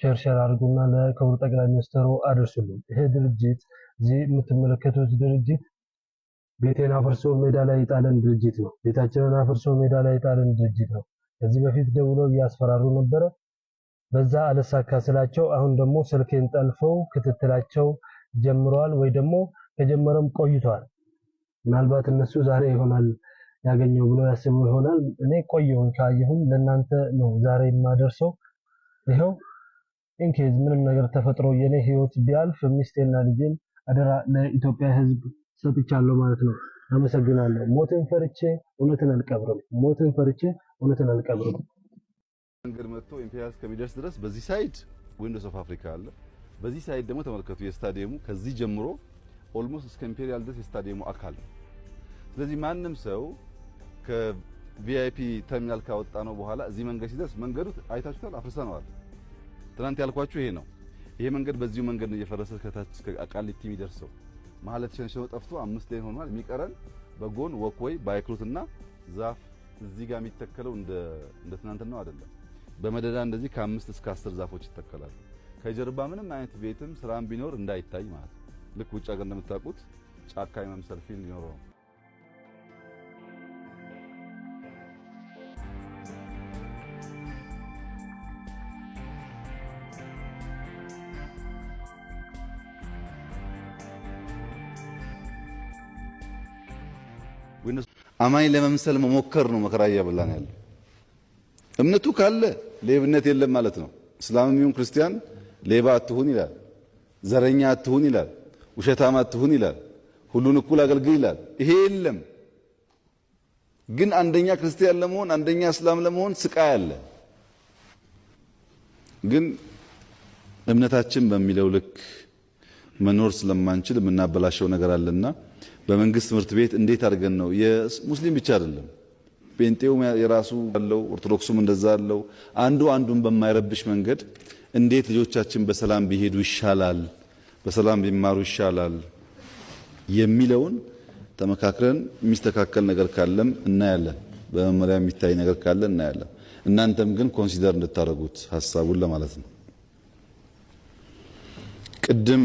Share share አድርጉና ለክቡር ጠቅላይ ሚኒስትሩ አድርሱልኝ። ይሄ ድርጅት፣ እዚህ የምትመለከቱት ድርጅት ቤቴን አፍርሶ ሜዳ ላይ የጣለን ድርጅት ነው። ቤታችንን አፍርሶ ሜዳ ላይ የጣለን ድርጅት ነው። ከዚህ በፊት ደውለው እያስፈራሩ ነበረ። በዛ አልሳካ ስላቸው አሁን ደግሞ ስልኬን ጠልፈው ክትትላቸው ጀምረዋል፣ ወይ ደግሞ ከጀመረም ቆይተዋል። ምናልባት እነሱ ዛሬ ይሆናል ያገኘው ብሎ ያስቡ ይሆናል። እኔ ቆየሁኝ፣ ካየሁኝ ለእናንተ ነው ዛሬ የማደርሰው። ይኸው in case ምንም ነገር ተፈጥሮ የኔ ህይወት ቢያልፍ ሚስቴና ልጄን አደራ ለኢትዮጵያ ሕዝብ ሰጥቻለሁ ማለት ነው። አመሰግናለሁ። ሞትን ፈርቼ እውነትን አልቀብርም። ሞትን ፈርቼ እውነትን አልቀብርም። መንገድ መጥቶ ኢምፔሪያል እስከሚደርስ ድረስ በዚህ side Windows of Africa አለ። በዚህ side ደግሞ ተመልከቱ፣ የስታዲየሙ ከዚህ ጀምሮ almost እስከ ኢምፔሪያል ድረስ የስታዲየሙ አካል ነው። ስለዚህ ማንም ሰው ከ VIP terminal ካወጣ ነው በኋላ እዚህ መንገድ ሲደርስ መንገዱ አይታችሁታል፣ አፍርሰነዋል። ትናንት ያልኳችሁ ይሄ ነው። ይሄ መንገድ በዚሁ መንገድ ነው እየፈረሰ ከታች እስከ ቃሊቲ የሚደርሰው። መሀል ተሸንሽኖ ጠፍቶ 5 lane ሆኗል። የሚቀረን በጎን walkway፣ bike route እና ዛፍ እዚህ ጋር የሚተከለው እንደ ትናንትናው አይደለም። በመደዳ እንደዚህ ከ5 እስከ 10 ዛፎች ይተከላሉ። ከጀርባ ምንም አይነት ቤትም ስራም ቢኖር እንዳይታይ ማለት ነው። ልክ ውጭ ሀገር እንደምታውቁት ጫካ የመምሰል feel ሊኖረው ነው። አማኝ ለመምሰል መሞከር ነው መከራ እያበላን ያለው። እምነቱ ካለ ሌብነት የለም ማለት ነው። እስላምም ይሁን ክርስቲያን ሌባ አትሁን ይላል፣ ዘረኛ አትሁን ይላል፣ ውሸታም አትሁን ይላል፣ ሁሉን እኩል አገልግል ይላል። ይሄ የለም። ግን አንደኛ ክርስቲያን ለመሆን፣ አንደኛ እስላም ለመሆን ስቃይ አለ። ግን እምነታችን በሚለው ልክ መኖር ስለማንችል የምናበላሸው ነገር አለና በመንግስት ትምህርት ቤት እንዴት አድርገን ነው፣ የሙስሊም ብቻ አይደለም፣ ጴንጤውም የራሱ አለው፣ ኦርቶዶክሱም እንደዛ አለው። አንዱ አንዱን በማይረብሽ መንገድ እንዴት ልጆቻችን በሰላም ቢሄዱ ይሻላል፣ በሰላም ቢማሩ ይሻላል የሚለውን ተመካክረን የሚስተካከል ነገር ካለም እናያለን። በመመሪያ የሚታይ ነገር ካለ እናያለን። እናንተም ግን consider እንድታደርጉት ሀሳቡን ለማለት ነው። ቅድም